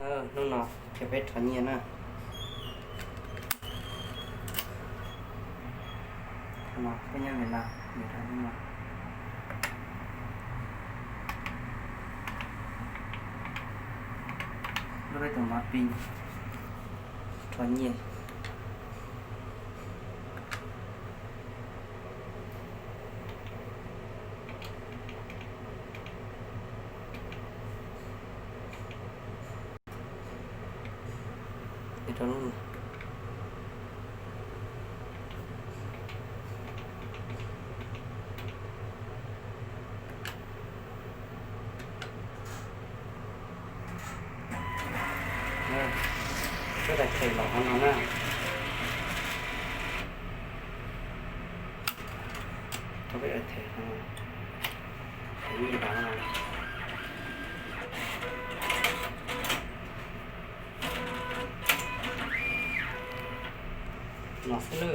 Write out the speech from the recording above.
Hnub no ces peb rho nyiaj na. Hnub no peb nyob Việt Nam, Việt Nam hnub no. Lub peb tus mã pin rho nyiaj. Peb tais them los qhov no na. Rau peb tais them qhov no. Them nyiaj ntawd no xwb na.